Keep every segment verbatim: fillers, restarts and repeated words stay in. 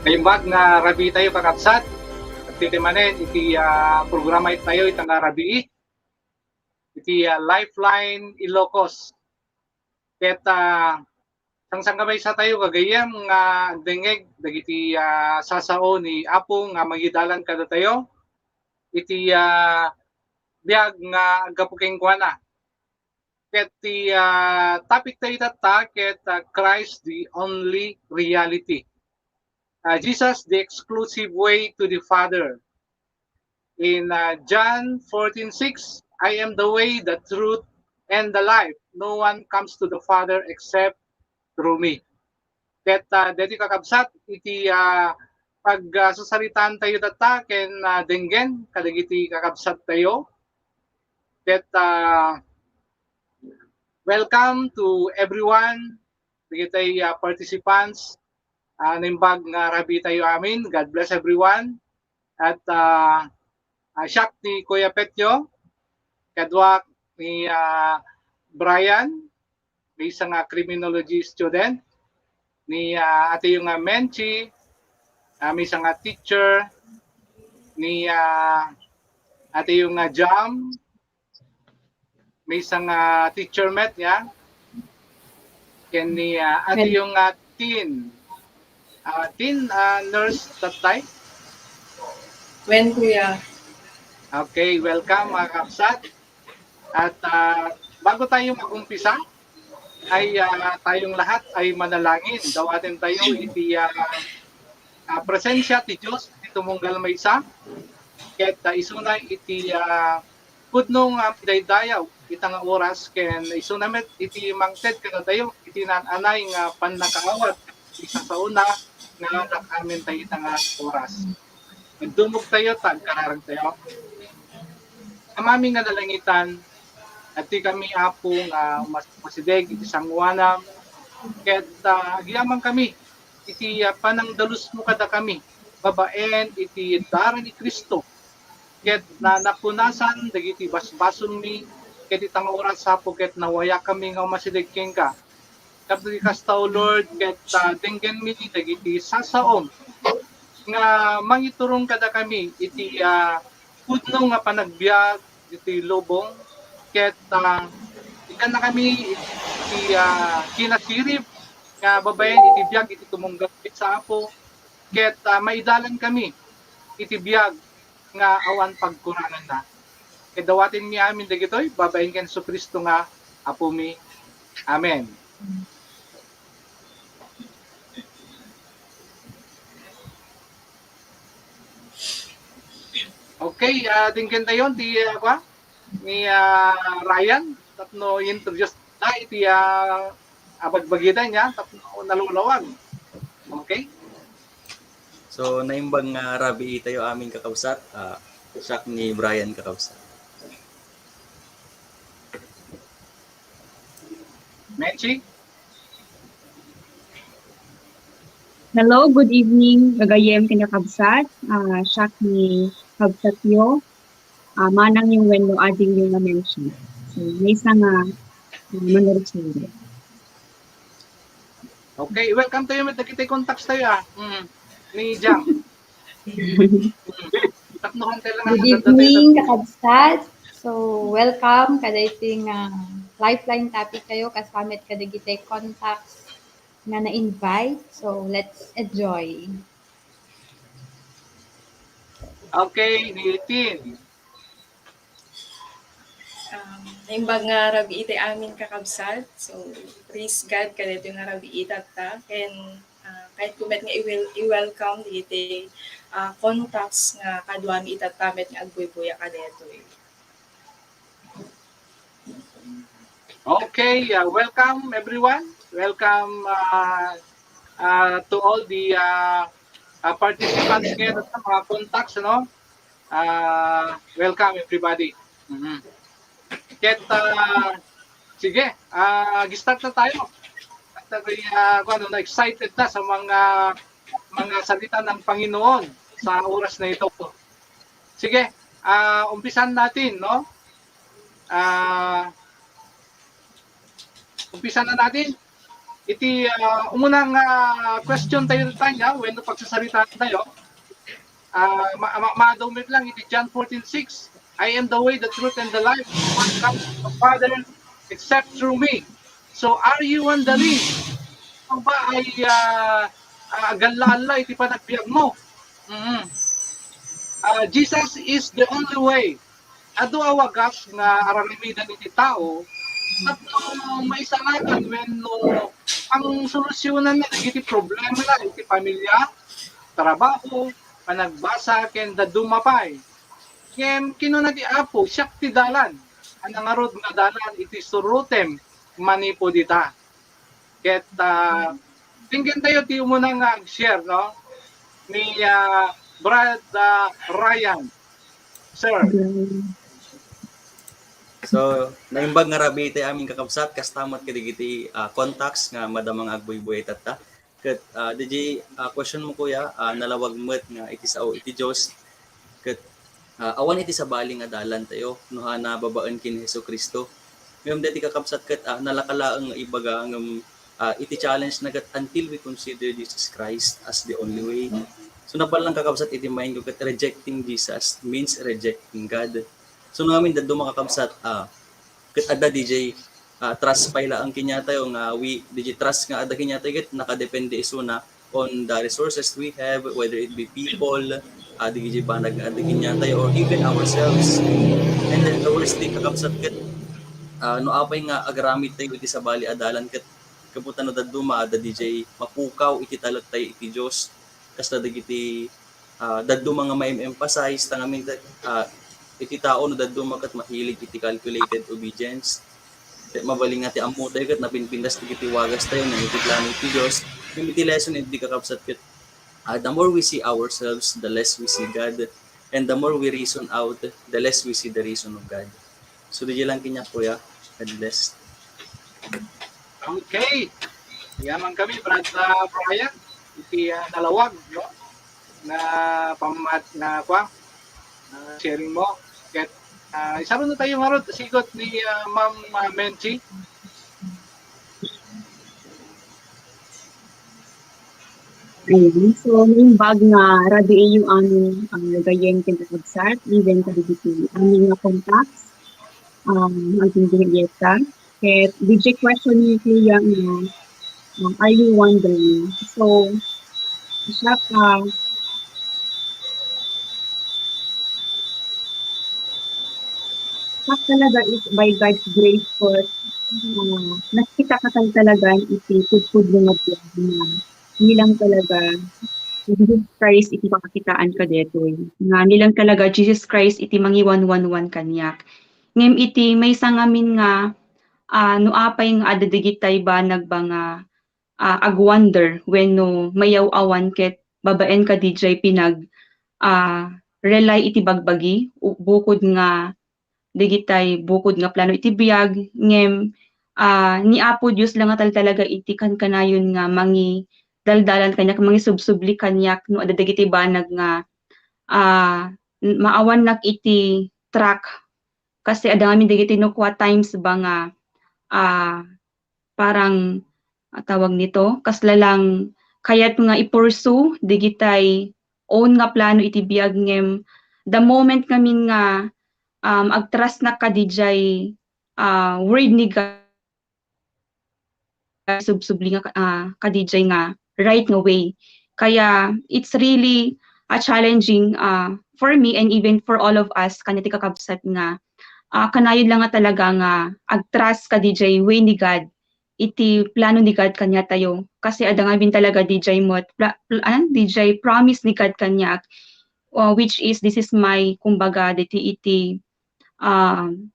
Naimbag nga rabii tayo, kakabsat. Ket ti manen iti, ah, programa tayo ita nga rabii, iti, ah, Lifeline Ilocos. Ket, ah, sangsangamaysa tayo, gagayyem, nga agdengngeg dagiti, ah, sasao ni Apo nga mangidalan kadatayo iti, ah, biag nga aggapu kenkuana. Ket ti, ah, topic tayo tatta ket, ah, Christ the only reality. Ah, Jesus the exclusive way to the Father. In, ah, John fourteen six, "I am the way, the truth, and the life. No one comes to the Father except through me." Ket, ah, deti kakabsat, iti, ah, pag, ah, sasaritaan tayo tatta ken, ah, denggen kadagiti kakabsat tayo. Ket, ah, welcome to everyone, dagiti, ah, participants. Ah, naimbag nga rabii tayo amin. God bless everyone. At, ah, ah, siak ni Kuya Petyo, kaduak ni, ah, Brian, maysa nga criminology student, ni, ah, atiyo nga Menchi, ah, maysa nga teacher, ni, ah, atiyo nga Jam, maysa nga teacher met, ya. Ken ni, ah, atiyo nga Tin. Ah, Tin, ah, nurse that time? Wen, Kuya. Okay, welcome, mga kabsat. At, ah, bago tayo mag-umpisa, ay, ah, tayong lahat ay manalangin. Dawaten tayo iti, ah, ah, presensia ti Dios iti tumunggal maysa. Ket, ah, isuna iti, ah, pudno nga pidaydayaw ita nga oras ken isuna met iti mangted kadatayo iti naan-anay nga pannakaawat iti sasaona nga anak amin tayo ita nga oras. Magdumog tayo, ta agkararag tayo. Amami nga nalangitan, adtoy kami, Apo, nga umas-, umasideg iti sangoanam, ket, ah, agyaman kami iti, ah, panangdalusmo kadakami babaen iti dara ni Cristo, ket na-, napunasan dagiti basbasolmi, ket ita nga oras, Apo, ket nawayakami nga umasideg kenka. Tapno kasta, O Lord, ket, ah, denggenmi dagiti sasaom nga mangiturong kadakami iti, ah, pudno nga panagbiag iti lubong, ket, ah, ikkannakami iti, ah, kinasirib nga babaen iti biag iti tumunggal maysa, Apo, ket, ah, maidalankami iti biag nga awan pagkuranganna. Ket dawatenmi amin dagitoy babaen ken Jesu-Cristo nga Apomi. Amen. Okay, ah, denggen tayo ti, ah, kua, ni, ah, Ryan tapno i-introduce ta iti, ah, abagbagida niya tapno nalulawag. Okay? So, naimbag nga rabii tayo amin, kakabsat. Ah, siak ni Brian, kakabsat. Menchi? Hello, good evening, gagayyem ken kakabsat. Ah, siak ni kabsatyo, ah, manangyo wenno adingyo nga Menchi. So, maysa nga, ah, manurusuri. Okay, welcome tayo met dagiti contacts tayo, ah. Mm. Ni Jam. Mm. Tapno kung kailangan Good evening, kakabsat. So, welcome kadaytoy nga Lifeline topic tayo, kasama met kadagiti contacts nga na-invite. So, let's enjoy. Okay, ni Tin. Um, naimbag nga rabii ti amin, kakabsat. So, praise God kadaytoy nga rabii tatta. Ken, ah, kayatko met nga i-wel-, i-welcome dagiti, ah, contacts nga kaduami itatta met nga agbuybuya kadaytoy. Okay, uh, welcome everyone. Welcome, uh, uh, to all the, uh, uh, participants ngayon, mga contacts, no? Uh, welcome everybody. Mhm. Ket, uh, sige, uh, mag-start na tayo. At, uh, kung ano, na-excited na sa mga, mga salita ng Panginoon sa oras na ito. Sige, ah, umpisan natin, no? Ah, umpisan na natin. Iti, ah, umuna nga question tayo, Tanya, wenno pagsasaritaan tayo. Ah, ma-, ma-, madumit lang iti John fourteen six, "I am the way, the truth, and the life. No one comes to the Father except through me." So, are you wandering? Ikaw ba ay, ah, ah, agalla-alla iti panagbiag mo? Mm. Ah, Jesus is the only way. Adu a wagas nga araramidan iti tao tapno maisalakan wenno pangsolusyonan na dagiti problema na iti pamilya, trabaho, panagbasa, ken dadduma pay. Ngem kinuna ti Apo, "Siak ti dalan, a nangarud nga dalan iti surotem manipud ita." Ket, ah, denggen tayo ti umuna nga ag-share, no? Ni, ah, Brad, ah, Ryan. Sir. So, naimbag nga rabii ti amin kakabsat, kasta met kadagiti, ah, contacts nga madama nga agbuybuyaw tatta. Ket, ah, D J, ah, question mo, kuya, ah, nalawag met nga iti sao iti Dios. Ket, ah, awan iti sabali nga dalan tayo, no hana babaen ken Jesu-Cristo. Ngem daytoy kakabsat ket, ah, nalaka laeng nga ibaga ngem, ah, iti challenge na ket until we consider Jesus Christ as the only way. So, napallan kakabsat iti mind ko ket rejecting Jesus means rejecting God. So, no amin dadduma kakabsat, ah, ket adda D J, ah, trust pay laeng kaniatayo nga we, D J, trust nga adda kaniatayo ket nakadepende isuna on the resources we have, whether it be people, ah, D J, banag nga adda kaniatayo, or even ourselves. And then the worst thing, kakabsat, ket, ah, no apay nga agaramid tayo iti sabali a dalan, ket kabutan no dadduma, adda D J mapukaw iti talek tayo iti Dios. Kasta dagiti ah, dadduma nga ma-emphasize ta ngamin, ah, iti tao no dadduma ket mahilig iti calculated obedience. Ket mabalin nga ti ammo tayo ket napinpintas dagiti wagas tayo, ngem iti plano ti Dios, ngem iti lesson iti kakabsat ket, ah, the more we see ourselves, the less we see God, and the more we reason out, the less we see the reason of God. So, D J lang kaniak, kuya. God bless. Okay. Yaman kami, Brad, ah, Brian. Iti, ah, nalawag, no? Nga pamat-, nga, kwa, ah, sharing mo. Ket, ah, isaro na tayo ngarud, sigot ni, ah, Ma'am, ah, Menchi. Ayan. So, naimbag nga rabiiyo amin, ah, gayyem ken kakabsat, even kadagiti amin nga contacts, um, agingga ita. Ket, D J, question ni Kuya nga, ah, are you wandering? So, siak, ah, siak talaga is by God's grace, ket, ah, nakita ka talaga iti pudpudno nga biag nga bilang talaga ni Jesus Christ iti pakakitaan ka detoy. Nga bilang talaga Jesus Christ iti mangiwanwanwan kaniak. Ngem iti maysa ngamin nga, ah, no apay nga adda dagitay banag ba nga, ah, agwander wenno mayaw-awan ket babaen ka D J pinag, ah, rely iti bagbagi, u-, bukod nga dagitay bukod nga plano iti biag, ngem, ah, ni Apo Dios la nga tal-, talaga iti kankanayon nga mangidaldalan kaniak, mangisubsubli kaniak no adda dagiti banag nga, ah, n-, maawannak iti track. Kasi adda ngamin dagiti no kua times ba nga, ah, parang, ah, tawag nito, kasla lang kayat nga i-pursue dagitay own nga plano iti biag ngem the moment ngamin nga, um, agtrustnak kadi jay, ah, word ni God, subsubli nga, ah, kadi jay nga right nga way. Kaya it's really a challenging, ah, for me and even for all of us, kaniati kakabsat nga, ah, kanayon lang nga talaga nga agtrust kadi jay way ni God, iti plano ni God kaniatayo. Kasi adda ngamin talaga D J met, pla-, pl-, anan, D J promise ni God kaniak, uh, which is, this is my, kumbaga, diti iti, um,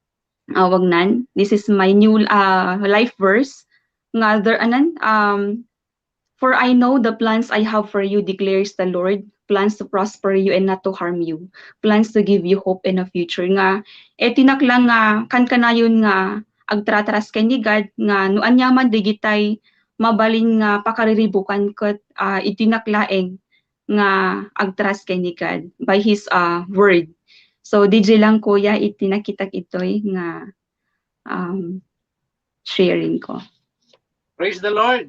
awagnan, this is my new, uh, life verse. Nga, there, anan, um, "For I know the plans I have for you, declares the Lord, plans to prosper you and not to harm you, plans to give you hope and a future." Nga, iti naklang nga kankanayon nga agtratrust ken ni God nga no aniaman digitay mabalin nga pakariribukan ket, ah, iti nak laeng nga agtrust ken ni God by His, ah, word. So, D J lang, kuya, iti nakitak itoy nga, um, sharing ko. Praise the Lord.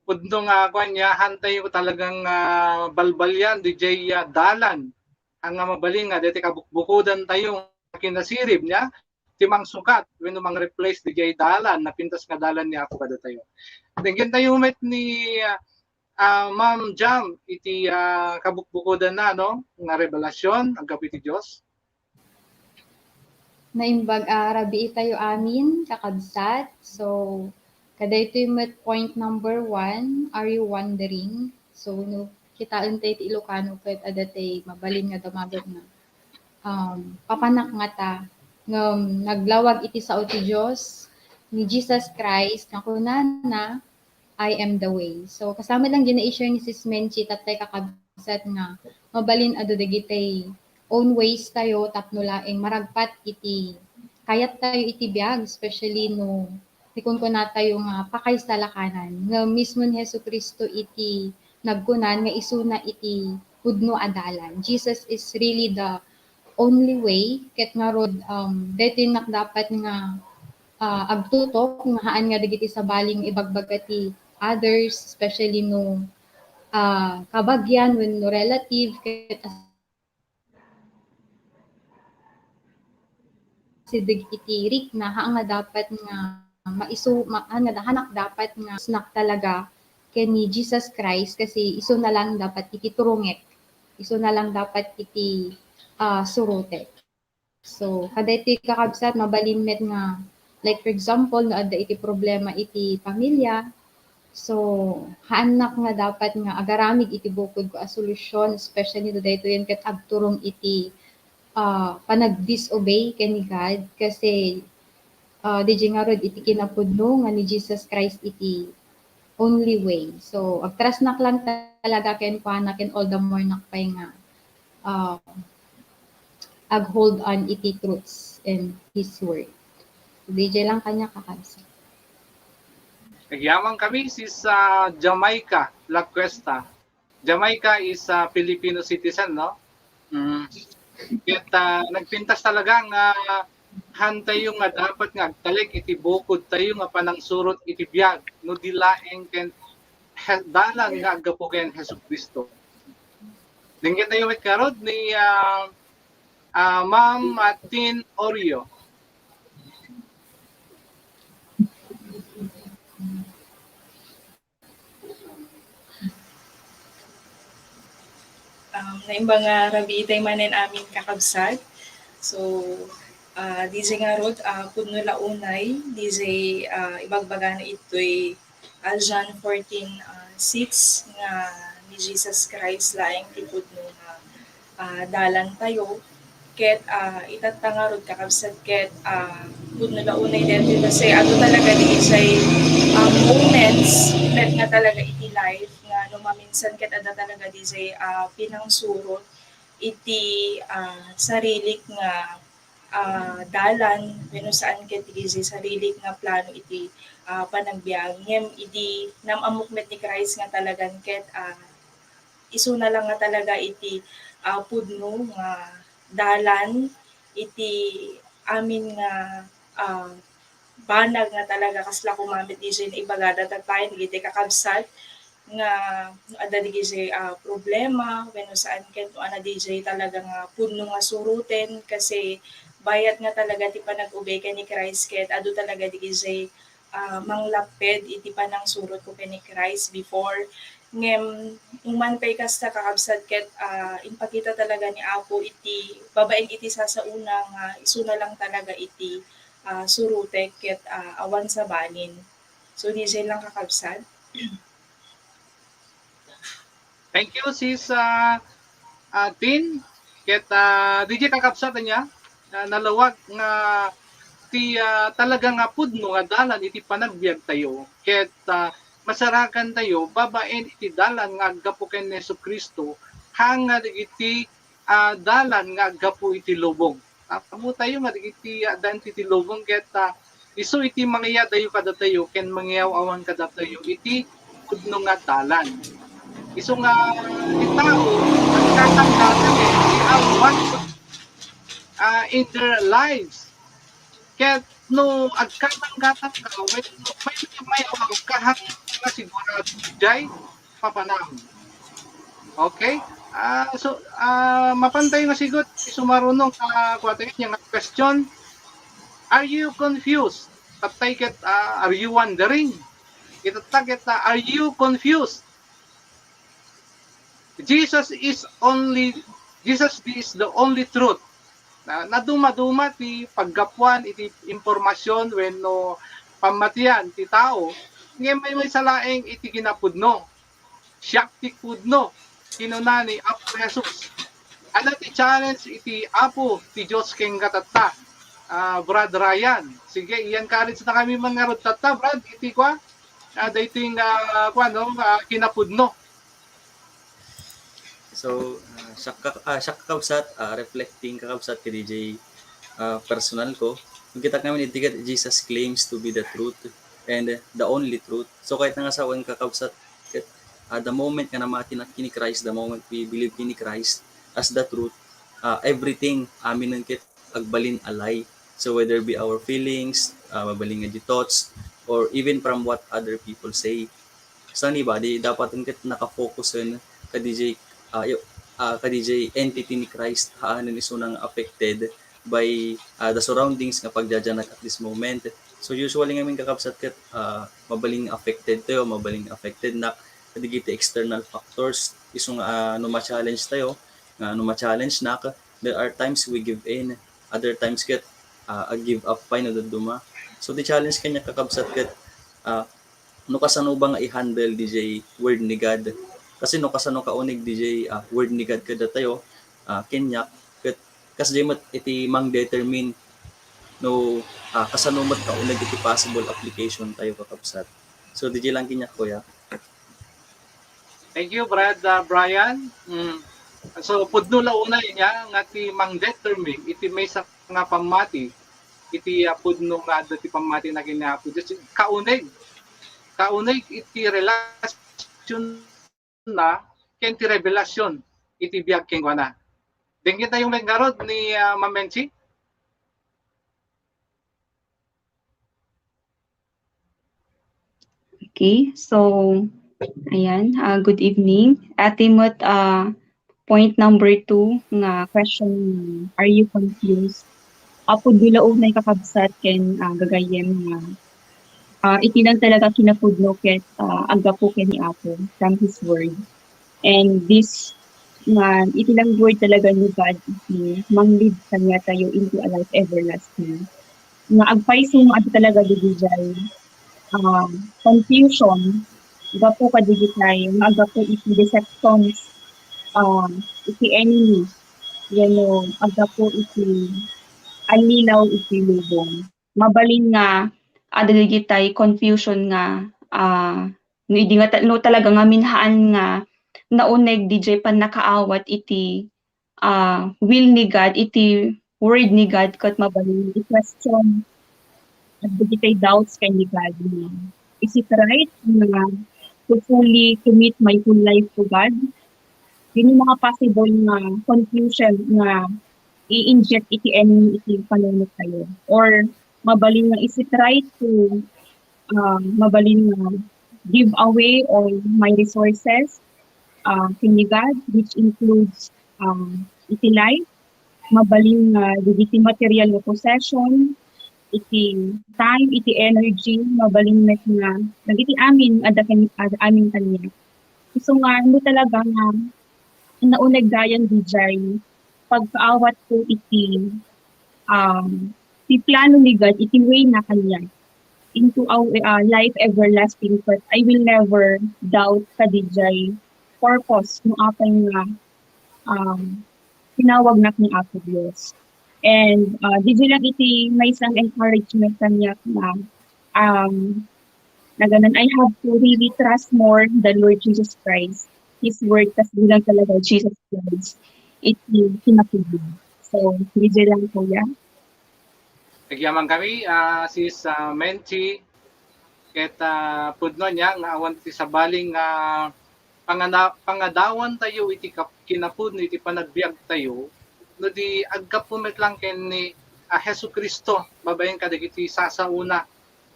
pudno nga kuan niya, hantayo talagang, ah, balbalian diay, ah, dalan. Nga mabalin nga daytoy kabukbukodantayo kinasirib niya, ti mangsukat wenno mang-replace diay dalan, napintas nga dalan ni Apo kadatayo. Denggen tayo met ni, ah, ah, Ma'am Jam, iti, ah, kabukbukodanna, no, nga revelasyon, aggapu iti Dios. Naimbag a rabii tayo amin, kakabsat. So, kadaytoy met point number one, are you wondering? So, no, kitaentayo ti Ilocano ket adda tay mabalin nga damaget nga, um, papanak ngata, ngem naglawag iti sao ti Dios, ni Jesus Christ, nga kunana, "I am the way." So, kasama lang diay na-share ni Sis Menchi, tattay kakabsat nga mabalin adu dagiti own ways tayo tapno laeng maragpat iti kayat tayo iti biag, especially no ti kunkunatayo nga pakaisalakanan. Nga mismo ni Jesu-Cristo iti nagkunan nga isuna iti pudno a dalan. Jesus is really the only way, ket ngarud, um, daytoy nakdapat nga, ah, agtutok nga haan nga dagiti sabali nga ibagbaga ti others, especially no, ah, kabagian wenno relative, ket asideg iti rikna, haan nga dapat nga maisu-, ma-, haan nga da-, haan nakdapat nga snack talaga ken ni Jesus Christ, kasi isuna lang dapat iti turongek, isuna lang dapat iti, ah, surotek. So, kadaytoy kakabsat, mabalin met nga, like, for example, no adda iti problema iti pamilya, so, haannak nga dapat nga agaramid iti bukodko a solusyon, especially no daytoyen ket agturong iti, ah, panag-disobey ken ni God, kasi, ah, diay ngarud iti kinapudno nga ni Jesus Christ iti only way. So, agtrasnak lang talaga kenkuana, ken all the more nak pay nga, ah, ag-hold on iti truths and His word. So, diay lang kaniak, kakabsat. Nagyamankami, Sis, ah, Jamaica La Cuesta. Jamaica is a Filipino citizen, no? Mm. Ket, ah, nagpintas talaga nga hantayo nga dapat nga agtalek iti bukodtayo nga panangsurot iti biag, no di laeng ken he-, dalan nga aggapu ken Jesu-Cristo. Denggetayo met ngarud ni, ah, ah, Ma'am, ah, Tin Oreo. Um, naimbag nga rabii tayo manen amin, kakabsat. So, ah, diay ngarud, ah, pudno la unay, diay, ah, ibagbagana itoy, ah, John fourteen, ah, six, nga ni Jesus Christ laeng ti pudno nga, ah, dalan tayo. Ket, ah, itatta ngarud, kakabsat, ket, ah, pudno la unay daytoy kasi adu talaga diay, ah, moments met nga talaga iti life nga no maminsan ket adda talaga diay, ah, pinangsurot iti, ah, sarilik nga, ah, dalan wenno saan ket diay sarilik nga plano iti, ah, panagbiag. Ngem idi nam-ammok met ni Christ nga talagan ket, ah, isuna lang nga talaga iti, ah, pudno nga dalan iti amin nga, ah, banag nga talaga kasla koma met diay naibagada, tattayen dagiti kakabsat nga no adda diay, ah, problema wenno saan ket no adda diay talaga nga pudno nga suroten kasi bayat nga talaga ti panag-obey ken ni Christ ket adu talaga diay, ah, manglapped iti panangsurotko ken ni Christ before. Ngem, numan pay kasta, kakabsat, ket, ah, impakita talaga ni Apo iti babaen iti sasaona nga isuna lang talaga iti, ah, surotek ket, ah, awan sabalin. So, diay lang, kakabsat. Thank you, Sis, ah, ah, Tin. Ket, ah, diay, kakabsat, ania, ah, nalawag nga ti, ah, talaga nga pudno nga dalan iti panagbiag tayo. Ket, ah, masarakan tayo babaen iti dalan nga aggapu ken Jesu-Cristo, haan nga dagiti, ah, dalan nga aggapu iti lubong. Ammo tayo nga dagiti addan iti lubong ket, ah, isu iti mangyadayo kadatayo ken mangiyaw-awan kadatayo iti pudno nga dalan. Isu nga ti tao, nagtatanggal iti awan, ah, in their lives. Ket no agkatangkatang ka, may, may, may awang ka, hangin nga sigurado jay papanam. Okay? Ah, so, ah, mapan tayo nga sigut, sumarunong ka, kuwatayo niya nga question. Are you confused? Tattay ket, ah, are you wondering? Itatta ket, ah, are you confused? Jesus is only, Jesus is the only truth. Na, nadumaduma ti paggapuan iti impormasyon wenno pammatian ti tao, ngem maymaysa laeng iti kinapudno. Siak ti pudno, kinuna ni Apo Jesus. Ania ti challenge iti Apo ti Dios kenka tatta, ah, Brad Ryan? Sige, i-encourage na kami man ngarud tatta, Brad, iti kua, ah, daytoy nga, ah, kua, no, ah, kinapudno. So, ah, siak ka-, ah, siak kakabsat, ah, reflecting kakabsat kadi jay, ah, personal ko. Makita kami ni tigat Jesus claims to be the truth and the only truth. So, kahit nga sa kakabsat, ket, ah, the moment nga namati na kini Christ, the moment we believe kini Christ as the truth, ah, everything, amin ket agbalin a lie. So whether be our feelings, ah, mabalin nga di thoughts, or even from what other people say. Sa ni badi, dapat ket nakafokusen kadi jay, ah, yo-, ah, kadi jay entity ni Christ, haanen isuna nga affected by, ah, the surroundings nga pagdianak at this moment. So usually ngamin kakabsat ket, ah, mabalin affected tayo, mabalin affected na kadagiti external factors. Isu nga, ah, no ma-challenge tayo, nga no ma-challenge nak, there are times we give in, other times ket, ah, a give up pay no dadduma. So the challenge kaniak kakabsat ket, ah, no kasano ba nga i-handle di jay word ni God. Kasi no kasano kauneg di jay, ah, word ni God kadatayo, ah, kaniak ket kasdiay met iti mang-determine no, ah, kasano met kauneg iti possible application tayo kakabsat. So di jay lang kaniak, kuya. Thank you, Brad, uh, Brian. Mm. So, pudno la unay niya nga ti mang-determine iti maysa nga pammati, iti, uh, pudno nga adda ti pammati na kini Apo Dios. Kauneg. Kauneg iti relasyon na ken ti revelasyon iti biag kenkuana. Denggen tayo met ngarud ni, uh, Ma'am Menchi. Okay, so, ayan, ah, good evening. Ati met, ah, point number two nga question, are you confused? Apo, di la unay kakabsat ken, ah, gagayyem nga, ah, iti lang talaga kinapudno ket, ah, aggapu ken ni Apo from His Word. And this nga, iti lang word talaga ni God iti mang-lead kaniatayo into a life everlasting. Nga agpayso nga adu talaga digijay, ah, confusion gapu kadigitay nga aggapu iti deceptions, ah, iti enemy, wenno aggapu iti allilaw iti lubong. Mabalin nga adu digitay confusion nga, ah, no idi nga ta-, no talaga ngamin haan nga nauneg dijay pannakaawat iti, ah, will ni God, iti word ni God, ket mabalin nga i-question dagiti doubts ken ni God nga, is it right nga to fully commit my whole life to God? Yun yung mga possible nga confusion nga i-inject iti enemy iti panunot tayo. Or mabalin nga, is it right to, ah, mabalin nga give away all my resources, ah, ken ni God, which includes, ah, iti life, mabalin nga dagiti material nga possession, iti time, iti energy, mabalin met nga dagiti amin, adda ken-, adda amin kaniak. Isu nga, no talaga nga nauneg gayam dijay pagkaawatko iti, um, ti plano ni God, iti way na kaniak into a, uh, life everlasting, but I will never doubt kadijay purpose no apay nga, um, tinawagnak ni Apo Dios. And, uh, dijay lang iti maysa nga encouragement kaniak nga, um, naganan, I have to really trust more the Lord Jesus Christ, His word, kas bilang talaga Jesus Christ iti kinapudno. So, dijay lang, kuya. Agyaman kami, ah, sis, ah, Menchi, ket, ah, pudno niya nga awan ti sabali nga pangana-, pangadawan tayo iti kap-, kinapudno iti panagbiag tayo, no di aggapu met lang ken ni a Jesu-Cristo babaen kadagiti sasaona.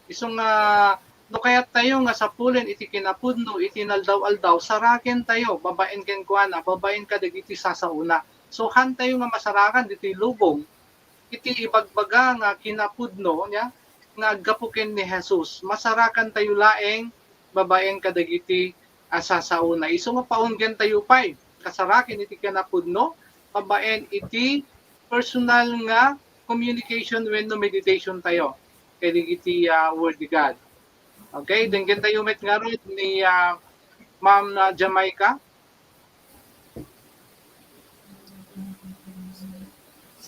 Isu nga, no kayat tayo nga sapulen iti kinapudno iti naldaw-aldaw, saraken tayo babaen kenkuana, babaen kadagiti sasaona. So, han tayo nga masarakan ditoy lubong iti ibagbaga nga kinapudno niya nga aggapu ken ni Jesus. Masarakan tayo laeng babaen kadagiti a sasaona. Isu nga paunggan tayo pay kasaraken iti kinapudno babaen iti personal nga communication wenno meditation tayo kadagiti, ah, Word ni God. Okay, denggen tayo met ngarud ni, ah, Ma'am, ah, Jamaica.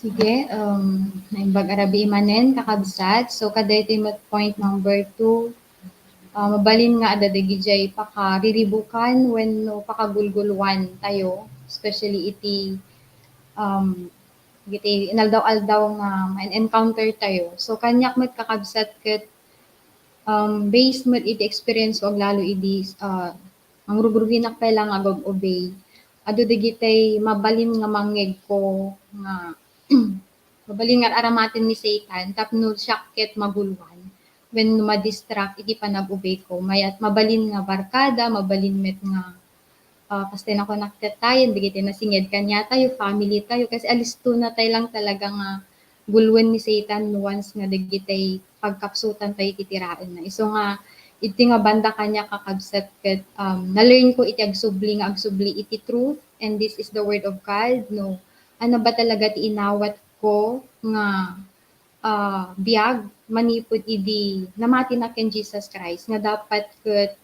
Sige, um, naimbag a rabii manen, kakabsat. So, kadaytoy met point number two, ah, mabalin nga adda dagidiay pakariribukan wenno pakagulguluan tayo, especially iti, um, iti inaldaw-aldaw nga ma-encounter tayo. So, kaniak met, kakabsat, ket, um, based met iti experience ko aglalo idi, ah, mangrugruginak pay lang nga agub-obey. Adu dagitay mabalin nga mangngegko nga mabalin nga ar-aramaten ni Satan tapno siak ket maguluan wenno ma-distract iti panag-obey ko. Mayat mabalin nga barkada, mabalin met nga, ah, kasta nakunak ket tayen, dagiti nasinged kaniatayo, family tayo, kasi alisto na tay lang talaga nga guluen ni Satan no once nga dagitay pagkapsutan tayo iti tiraenna. Isu nga, iti nga banda kaniak, kakabsat, ket, um, na-learn ko iti agsubli nga agsubli iti truth, and this is the word of God, no? Ano ba talaga ti inawat ko nga, ah, biag manipud idi namatinak ken Jesus Christ, nga dapat ket,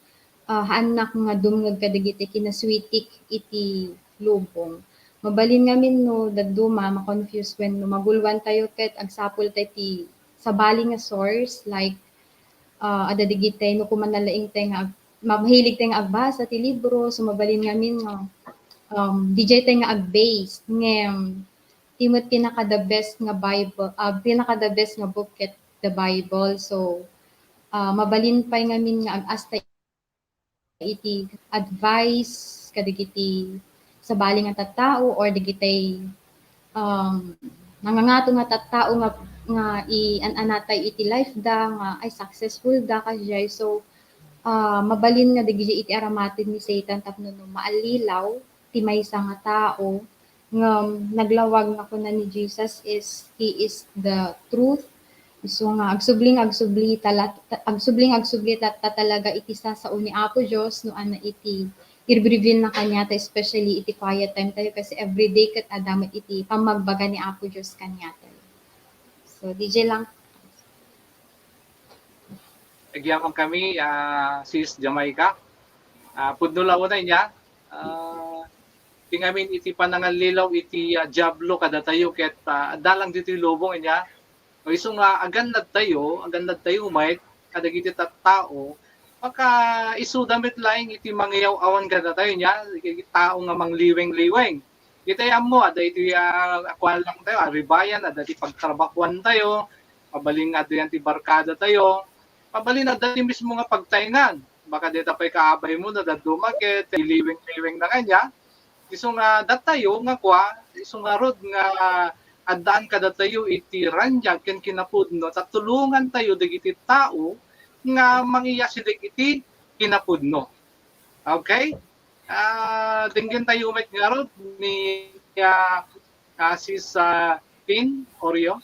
ah, haannak nga dumngeg kadagiti kinasweetik iti lubong. Mabalin ngamin no dadduma, ma-confuse wenno maguluan tayo ket agsapul tayo ti sabali nga source, like, ah, adda dagitay no kuman na laeng tayo nga ag-, mahilig tayo nga agbasa ti libro, so mabalin ngamin nga, um, didiay tayo nga ag-base. Ngem, ti met pinaka the best nga Bible, ah, pinaka the best nga book ket the Bible. So, ah, mabalin pay ngamin nga ag-asta iti advice kadagiti sabali nga tattao or dagitay, um, nangangato nga tattao nga, nga i-an-anatay iti life da nga ay successful da kasdiay. So, ah, mabalin nga dagiti iti aramaten ni Satan tapno no maallilaw ti maysa nga tao nga naglawag nga kuna ni Jesus is, He is the truth. Isu nga agsubli nga agsubli tala-, agsubli nga agsubli tatta talaga iti sasao ni Apo Dios no ania iti i-reveal na kaniata, especially iti quiet time tayo, kasi everyday ket adda met iti pammagbaga ni Apo Dios kaniata. So, didiay lang. Agyamankami, ah, Sis Jamaica. Ah, pudno la unay nia, ah, ti ngamin iti panangallilaw iti, ah, Diablo kadatayo ket, ah, adda lang ditoy lubong nia. No isu nga agannad tayo, agannad tayo met kadagiti tattao, makaisuda met laeng iti mangiyaw-awan kadatayo nia, iti tao nga mangliweng-liweng. Iti ammo, adda iti, ah, kuan lang tayo, aribayan, adda iti pagtrabahuan tayo, mabalin nga adda yan ti barkada tayo, mabalin adda ti mismo nga pagtaengan. Baka dita pay kaabaymo, no dadduma ket iliweng-liweng na kanya. Isu nga datayo nga kua, isu ngarud nga addaan kadatayo iti raniag ken kinapudno, ta tulongan tayo dagiti tao nga mangiyasideg iti kinapudno. Okay? Ah, denggen tayo met ngarud ni, ah, ah, Sis, ah, Tin Oreo.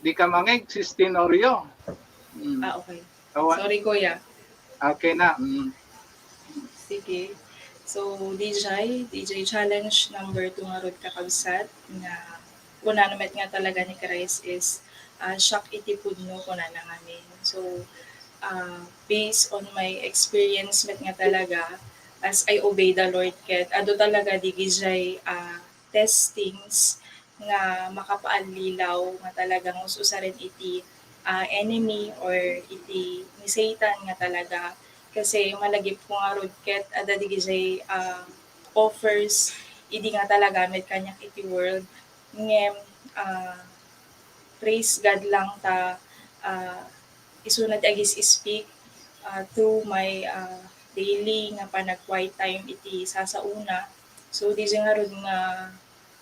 Di ka mangeg, Sis Tin Oreo. Mm. Ah, okay. Awa- Sorry, Kuya. Okay na. Mm. Sige. So, D J, D J challenge number two ngarud, kakabsat, nga kunana met nga talaga ni Christ is, ah, siak iti pudno, kunana ngamin. So, ah, based on my experience met nga talaga, as I obey the Lord, ket adu talaga digidiay, ah, testings nga makapaallilaw nga talagang us-usaren iti, ah, enemy or iti ni Satan nga talaga. Kasi malagipko ngarud ket adda digidiay, ah, offers idi nga talaga met kaniak iti world. Ngem, ah, praise God lang ta, ah, isuna ti agis-speak, ah, through my, ah, daily nga panag-quiet time iti sasaona. So, diay ngarud nga,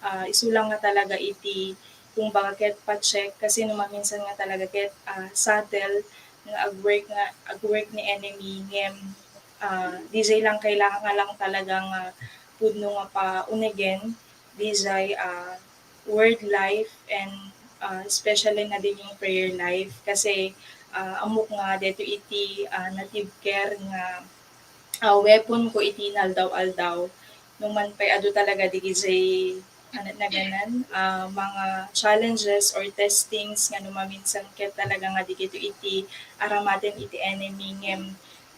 ah, isu lang nga talaga iti kumbaga ket pa-check kasi no maminsan nga talaga ket, ah, subtle nga ag-work nga ag-work ni enemy ngem, ah, diay lang kailangan nga lang talaga nga pudno nga paunegen diay, ah, word life and, ah, especially na din yung prayer life kasi, ah, ammok nga daytoy iti, ah, natibker nga, ah, weapon ko iti inaldaw-aldaw. Numan pay adu talaga diay, ano na ganan, ah, mga challenges or testings nga no maminsan ket talaga nga dagitoy iti aramaten iti enemy ngem,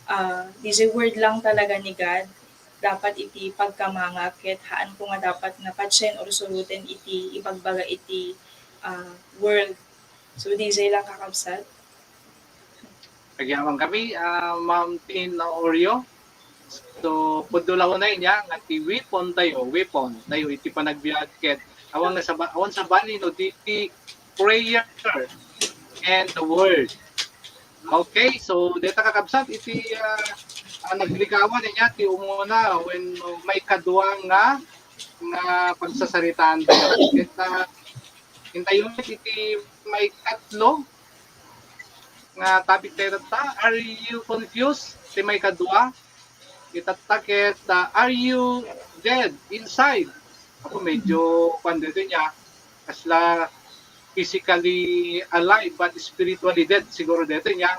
ah, diay word lang talaga ni God dapat iti pagkamangak ket haan ko nga dapat nga patien or suruten iti ibagbaga iti, ah, world. So, diay lang kakabsat. Agyamankami, ah, Ma'am Tin Oreo. So, pudno la unay niya nga ti weapon tayo, weapon tayo iti panagbiag ket awan nga saba-, awan sabali no di ti prayer and the word. Okay, so deta kakabsat iti, ah, ah, naglikawan niya ti umuna wenno maikadua nga, nga pagsasaritaan tayo. Ket, ah, intayo met iti maikatlo nga topic tayo tatta. Are you confused? Ti maikadua. Itatta ket, ah, are you dead inside? Ako medyo kuan dito niya. Kasla physically alive but spiritually dead siguro dito niya.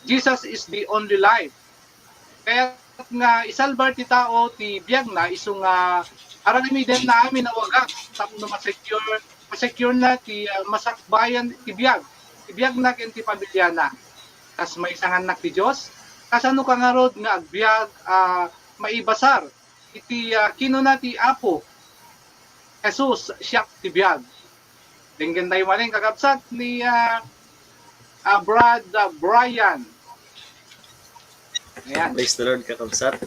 Jesus is the only life. Kaya nga isalbar ti tao ti biagna isu nga aramiden na amin a wagas tapno ma-secure, ma-secure na ti, ah, masakbayan ti biag, ti biagna ken ti pamilyana. Kas maisangannak ti Dios, kasano ka ngarud nga agbiag a maibasar iti, ah, kinuna ti Apo Jesus, siak ti biag. Denggen tayo manen, kakabsat, ni, ah, ah, Brad, ah, Brian. Ayan. Praise the Lord, kakabsat.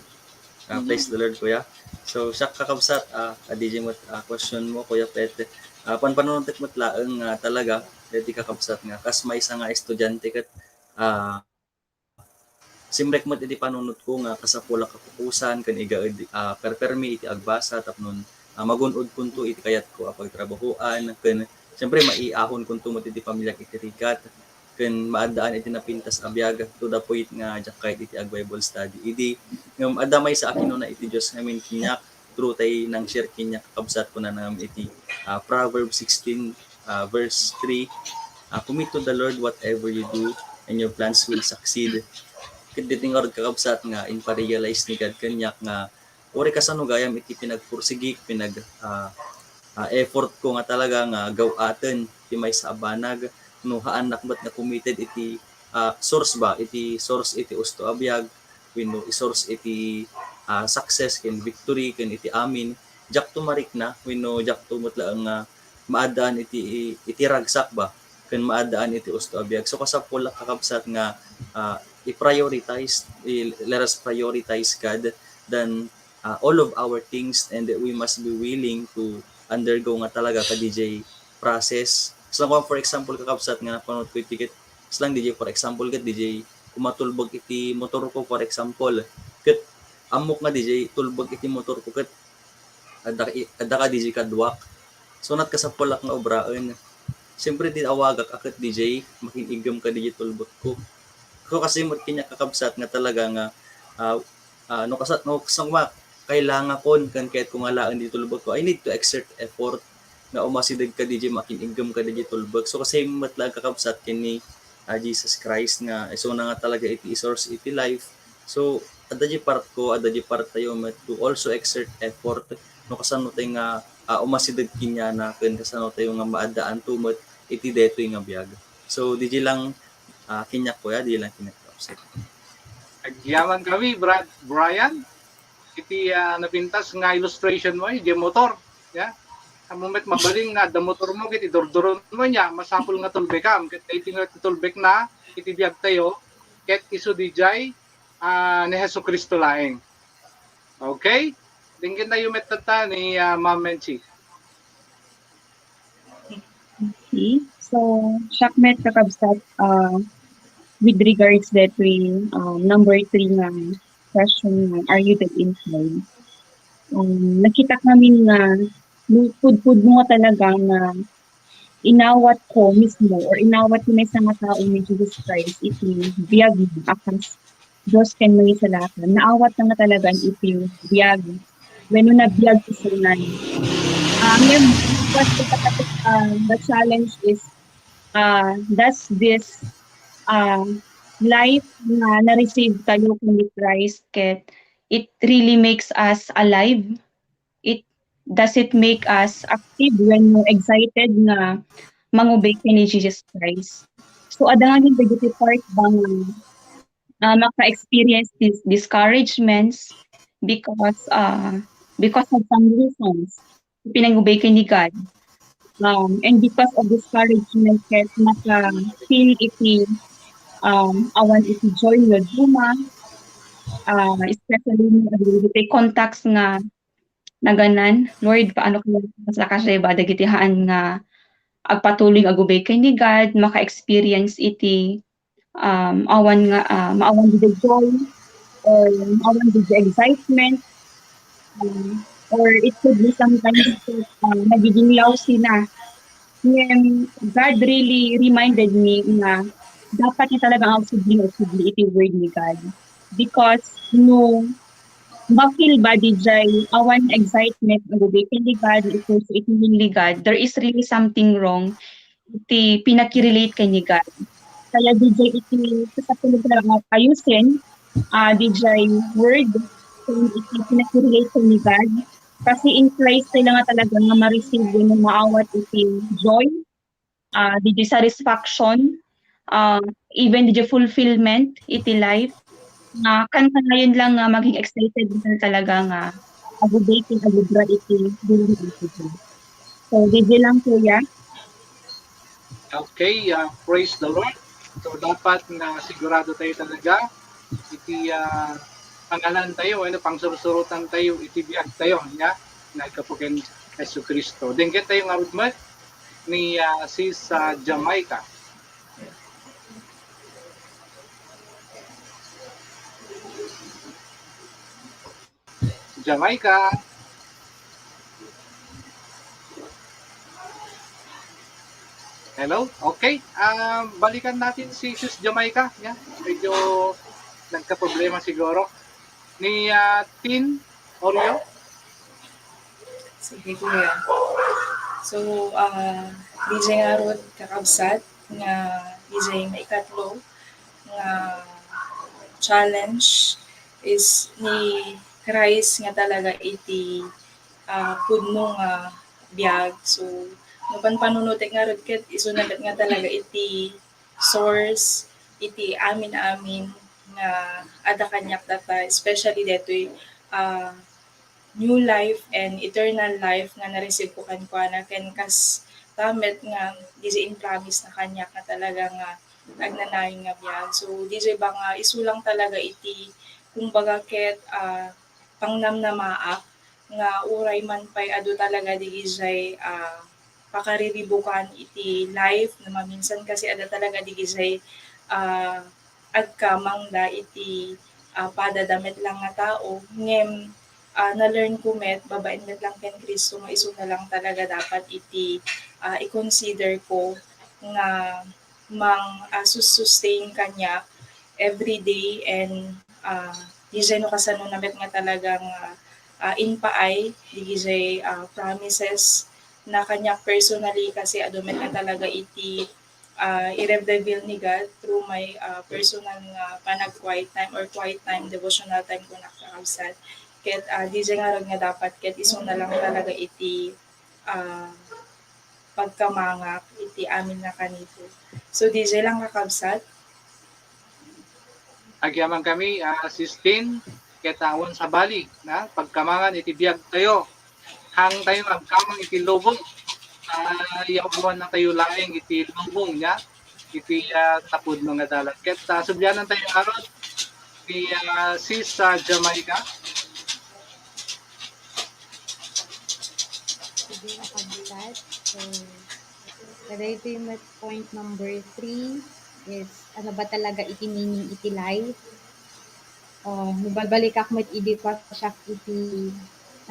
Ah, Mhm. Praise the Lord, kuya. So, siak, kakabsat, ah, adda met, ah, question mo, Kuya Pete. Ah, panpanuntek met laeng nga talaga, deti kakabsat nga, kas maysa nga estudiante ket, ah, simrek met iti panunotko nga kasapulak a pupusan ken igaed, ah, perpermi iti agbasa tapno, ah, magun-odkonto iti kayatko a pagtrabahoan ken siyempre maiahonkonto met iti pamilia iti rigat ken maaddaan iti napintas a biag to the point nga diak kayat iti ag-Bible study idi. Ngem adda maysa a kinuna iti Dios ngamin kaniak through tay nang-share kaniak kakabsat, kunana ngamin iti, ah, Proverbs sixteen, ah, verse three, ah, "Commit to the Lord whatever you do, and your plans will succeed." Ket ditoy ngarud, kakabsat, nga impa-realize ni God kaniak nga uray kasano gayam iti pinagpursigik, pinag, ah, ah, effort ko nga talaga nga gaw-aten ti maysa a banag, no haannak met nga committed iti, ah, source ba, iti source iti usto a biag, wenno i-source iti, ah, success ken victory ken iti amin, diakto marikna wenno diakto met laeng nga maaddaan iti, iti ragsak ba ken maaddaan iti usto a biag. So, kasapulak, kakabsat, nga, ah, i-prioritize, i-, let us prioritize God than, ah, all of our things, and that we must be willing to undergo nga talaga kadijay process. So, kung for example, kakabsat, nga napanunot ko iti ket, lang dijay, for example, ket dijay ko matulbek iti motor ko, for example. Ket ammok nga dijay tulbek iti motor ko ket adda, adda kadijay kaduak. So, nat kasapulak nga obraen. Siyempre, ti awagak a ket dijay makin-iggem kadijay tulbek ko. So, kasi met kaniak, kakabsat, nga talaga nga, ah, ah, no kasa-, no kasano nga, kailangakon ken kayatko nga alaen dijay tulbek ko, I need to exert effort nga umasideg kadijay makin-iggem kadijay tulbek. So, kasi met laeng, kakabsat, ken ni, ah, Jesus Christ nga isuna nga talaga iti i-source iti life. So, adda dijay part ko, adda dijay part tayo met to also exert effort no kasano tayo nga, ah, umasideg kaniana ken kasano tayo nga maaddaanto met iti daytoy nga biag. So, dijay lang, ah, kaniak, kuya, dijay lang kaniak, kakabsat. Agyamankami, Brad Brian. Iti, ah, napintas nga illustration mo, iti motor. Ya. Ammom met mabalin nga adda motor mo ket idurduron mo niya, masapul nga tulbekam. Ket iti nga tulbekna iti biag tayo, ket isu dijay, ah, ni Jesu-Cristo laeng. Okay? Denggen tayo met tatta ni, ah, Ma'am Menchi. Okay. So, siak met, kakabsat, ah, with regards that way, um, number three nga question nga, "Are you dead inside?" Um, nakita kami nga, pudpudno nga talaga nga inawat ko mismo or inawat ti maysa nga tao ni Jesus Christ iti biag na a kas Dios ken Mangisalakan. Naawat na nga talaga iti biag. Wenno nabiag isu nan. Ah, ngayon, what the, ah, the challenge is, ah, does this, ah, life nga na-receive tayo ni Christ, ket it really makes us alive? It, does it make us active wenno excited nga mangubay ken ni Jesus Christ? So, adda ngamin dagiti part ba nga, ah, maka-experience dis-, discouragements because, ah, because of some reasons, pinangubay ken ni God. Um, and because of discouragement, ket maka-feel iti, um, awan iti joy nga duma, ah, especially iti contacts nga naganan. Lord, paano kaya kasla kasla ba dagiti haan nga agpatuloy nga agubay ken ni God, maka-experience iti, um, awan nga, ah, maawan didi joy, or maawan didi excitement, um, or it could be sometimes that, ah, nagiging lousy na. Ngem God really reminded me nga dapat nga talaga nga agsubli, agsubli iti word ni God. Because no ma-feel ba dijay awan excitement nga agubay ken ni God, iti, iti will ni God, there is really something wrong iti pinakirelate ken ni God. Kaya dijay iti kasapulog nga ayusen, ah, dijay word, ken iti pinakirelate ken ni God. Kasi in Christ tayo nga talaga nga ma-receive wenno maawat iti joy, ah, dijay satisfaction, ah, even dijay fulfillment iti life, nga kanayon lang nga maging excited ka talaga nga agubay ken agubra iti building iti Dios. So, dijay lang, kuya. Okay, ah, praise the Lord. So, dapat nga sigurado tayo talaga iti, ah, pangalan tayo, ano, pangsursurutan tayo, iti biag tayo, nga, nga ikapukin Jesu Cristo. Denggen tayo nga rudmet ni, ah, sis, ah, Jamaica. Jamaica. Hello? Okay. Ah, balikan natin si Sis Jamaica. Yan. Medyo nagka-problema siguro. Ni, ah, Tin Oreo? Sige, kuya. So, ah, dijay ngarud, kakabsat, nga dijay maikatlo nga challenge is ni Christ nga talaga iti, ah, pudno nga biag. So, no panpanunotek ngarud ket isuna met nga talaga iti source iti amin-amin nga adda kaniak data, especially detoy, ah, new life and eternal life nga na-receive ko kenkuana, ken kasta met nga dijay impromise na kaniak nga talaga nga agnanayon nga biag. So, dijay ba nga isu lang talaga iti, kumbaga ket, ah, pangnamnamaak nga uray man pay adu talaga dijay, ah, pakariribukan iti life, no maminsan kasi adda talaga dijay, ah, agkamangda iti, ah, padada met lang nga tao. Ngem, ah, na-learn ko met, babaen met lang ken Cristo, nga isuna lang talaga dapat iti, ah, i-consider ko nga mang, ah, sus-, sustain kaniak every day and, ah, dijay no kasano na met nga talagang, ah, ah, impaay, dijay, ah, promises na kaniak personally kasi adu met nga talaga iti, ah, i-reveal ni God through my, ah, personal nga panag-quiet time or quiet time, devotional time ko na kakabsat. Ket, ah, dijay ngarud nga dapat ket isuna lang talaga iti, ah, pagkamangak iti amin nga kanito. So, dijay lang kakabsat. Agyaman kami, ah, Sis Tin, ket awan sabali, na, pagkamangan iti biag tayo. Hang tayo agkamang iti lubong. Ah, yaw awan na tayo laeng iti lubong, ya, iti, ah, tapudno nga dalan. Ket, ah, sublianan tayo ngarud ti, ah, Sis, ah, Jamaica. Sige, kakabsat. So, kadaytoy met point number three is, ano ba talaga iti meaning iti life? Ah, no balbalikak met idi kua siak iti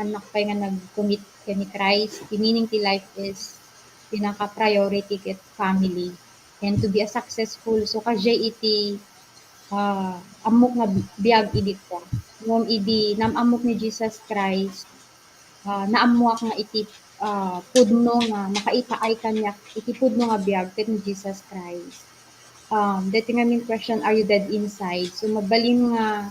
annak pay nga nag-commit ken ni Christ, the meaning ti life is pinaka-priority ket family. And to be a successful, so, kadiay iti, ah, ammok nga bi-, biag idi kua. Ngem idi naam-ammok ni Jesus Christ, ah, naammoak nga iti, ah, pudno nga makaitaay kaniak iti pudno nga biag ket ni Jesus Christ. Um, daytoy ngamin question, "Are you dead inside?" So, mabalin nga,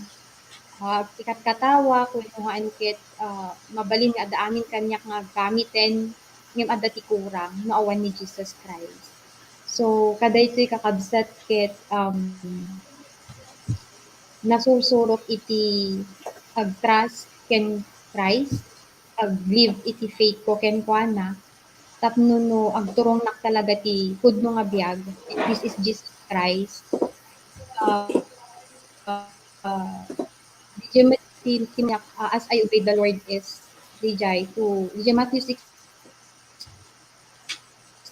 ah, agkikatkatawak wenno haan ket, ah, mabalin nga adda amin kaniak nga gamiten ngem adda ti kurang no awan ni Jesus Christ. So, kadaytoy kakabsat ket, um, nasursurok iti ag-trust ken Christ, ag-live iti faith ko kenkuana, tapno no agturongnak talaga ti pudno nga biag, this is Jesus Christ. Ah, ah, diay met ti, ti, ah, "As I obey the Lord" is diay to, diay Matthew six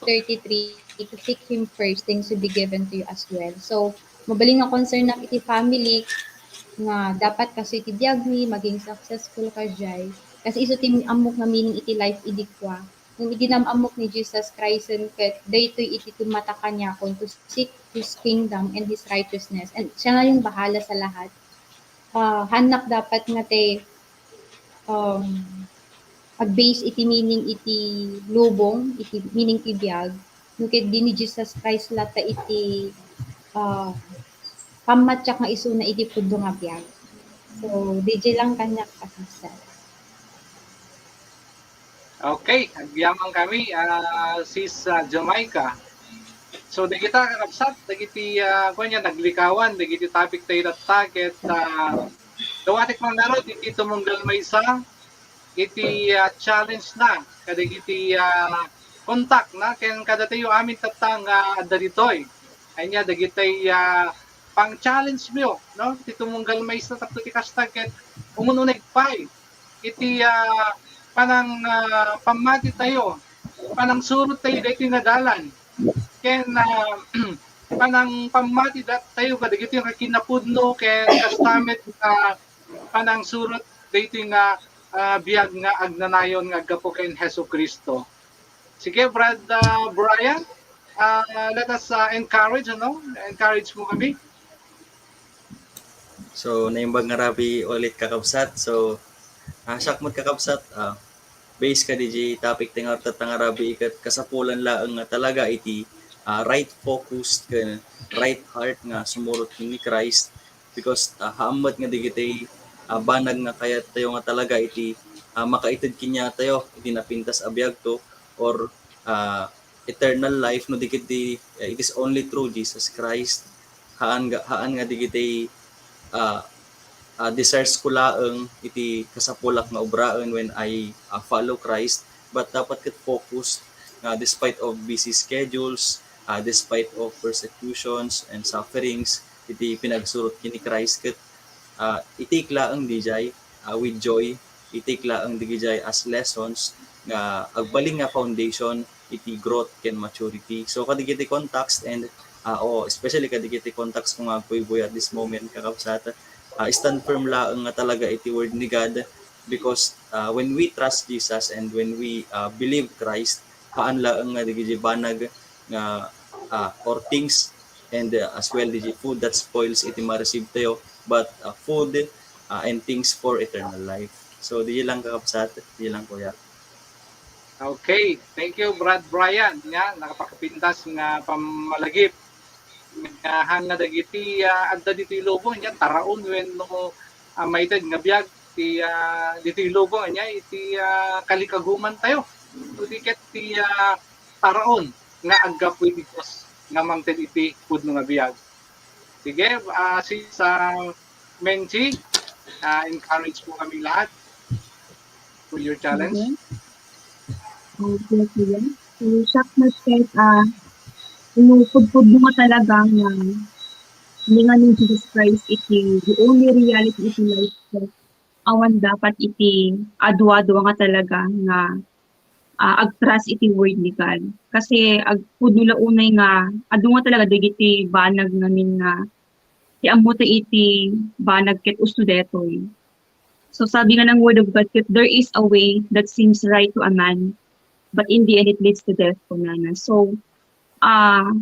thirty-three, "To seek Him first, things will be given to you as well." So, mabalin nga concern nak iti family, nga dapat kastoy ti biagmi, maging successful kadiay. Kasi isu ti ammok nga meaning iti life idi kua. Ngem idi naam-ammok ni Jesus Christ, ket daytoy iti tummatak kaniakon to seek His kingdom and His righteousness. And siya na yung bahala sa lahat. Ah, haannak dapat nga ti, um, ag-base iti meaning iti lubong, iti meaning ti biag, no ket di ni Jesus Christ latta iti, ah, pammatiak nga isuna iti pudno nga biag. So, diay lang kaniak, kakabsat. Okay, agyamankami, ah, sis, ah, Jamaica. So, dagita, kakabsat, dagiti, ah, kuwan yan, naglikawan dagiti topic tayo latta, ket, ah, dawatek man ngarud iti tumunggal maysa iti, ah, challenge na kadagiti, ah, kontak na ken kadatayo amin tatta nga adda ditoy. Ania dagiti, ah, pang-challenge-yo, no? Ti tumunggal maysa tapno ti kasta ket umun-uneg pay iti, ah, panang, ah, pammati tayo, panangsurot tayo daytoy nga dalan. Ken, ah, panang pammati da-, tayo kadagiti nga kinapudno ken kasta met nga panangsurot daytoy nga, ah, biag nga agnanayon nga aggapu ken Jesu-Cristo. Sige, Brad, ah, Brian, ah, let us, ah, encourage, ano? Encourage mo kami. So, naimbag nga rabii ulit, kakabsat. So, ah, siak met, kakabsat, ah, base kadi topic ti nga, tatta nga rabii ket kasapulan laeng nga talaga iti, ah, right focus ken right heart nga sumurot ken ni Christ. Because, ah, haan met nga dagiti, ah, banag nga kayat tayo nga talaga iti, ah, makaited kaniatayo iti napintas a biagto or, ah, eternal life no dagiti, ah, it is only through Jesus Christ. Haan nga, haan nga dagiti, ah, ah, desires ko laeng iti kasapulak nga obraen when I, ah, follow Christ. But dapat ket focus nga despite of busy schedules, ah, despite of persecutions and sufferings, iti pinagsurot ken ni Christ ket, ah, i-take laeng diay, ah, with joy, i-take laeng diay as lessons nga agbalin nga foundation iti growth ken maturity. So, kadagiti contacts and, ah, oo, especially kadagiti contacts ko nga agbuybuy at this moment, kakabsat, ah, stand firm laeng nga talaga iti word ni God because, ah, when we trust Jesus and when we, ah, believe Christ, haan laeng nga dagiti banag nga, ah, or things and, ah, as well, diay food that spoils iti ma-receive tayo, but, ah, food, ah, and things for eternal life. So, diay lang, kakabsat, diay lang, kuya. Okay, thank you, Brad Brian, nga nakapakapintas nga pammalagip. Nga haan nga dagiti, ah, adda ditoy lubong, nga taraon wenno, ah, maited nga biag ti, ah, ditoy lubong, nga iti, ah, kalikaguman tayo. Idi ket ti, ah, taraon nga aggapu iti Dios nga mangted iti pudno nga biag. Sige, ah, sis, ah, Menchi, ah, encourage po kami lahat for your challenge. Okay. Okay, kuya. So, siak met ket, ah, inupudpudno nga talaga nga hiningan ni Jesus Christ iti the only reality iti life ket awan dapat iti adu-adu nga talaga nga, ah, ag-trust iti word ni God. Kasi agpudno la unay nga adu nga talaga dagiti banag ngamin nga ammo ta iti banag ket usto daytoy. So sabi nga ng Word of God ket, "There is a way that seems right to a man, but in the end it leads to death," kunana. So, ah,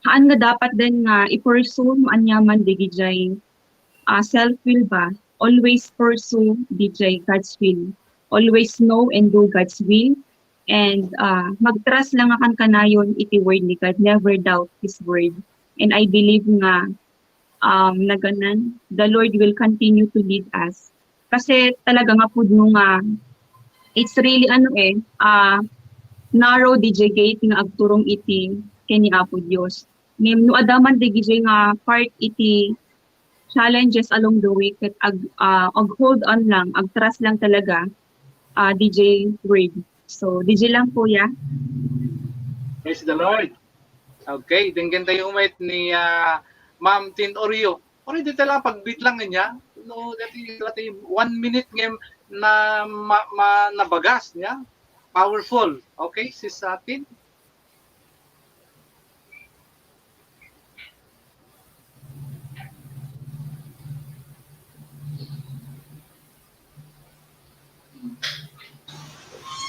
haan nga dapat den nga i-pursue no aniaman dagijay, ah, self-will ba? Always pursue dagijay God's will. Always know and do God's will. And, ah, mag-trust lang nga kankanayon iti word ni God. Never doubt His word. And I believe nga, um, naganan, the Lord will continue to lead us. Kasi talaga nga pudno nga, it's really, ano eh, ah, narrow dagijay gate nga agturong iti ken ni Apo Dios. Ngem no adda man dagijay nga part iti challenges along the way, ket ag-, ah, ag-hold on lang, ag-trust lang talaga, ah, dagijay word. So, dagijay lang, kuya. Praise the Lord. Okay, denggen tayo met ni, ah, Ma'am Tin Oreo. Pare, di tayo lang pagbitlang niya. No, dati, dati one minute ngem na ma, ma, nabagas niya. Powerful. Okay, sis Tin.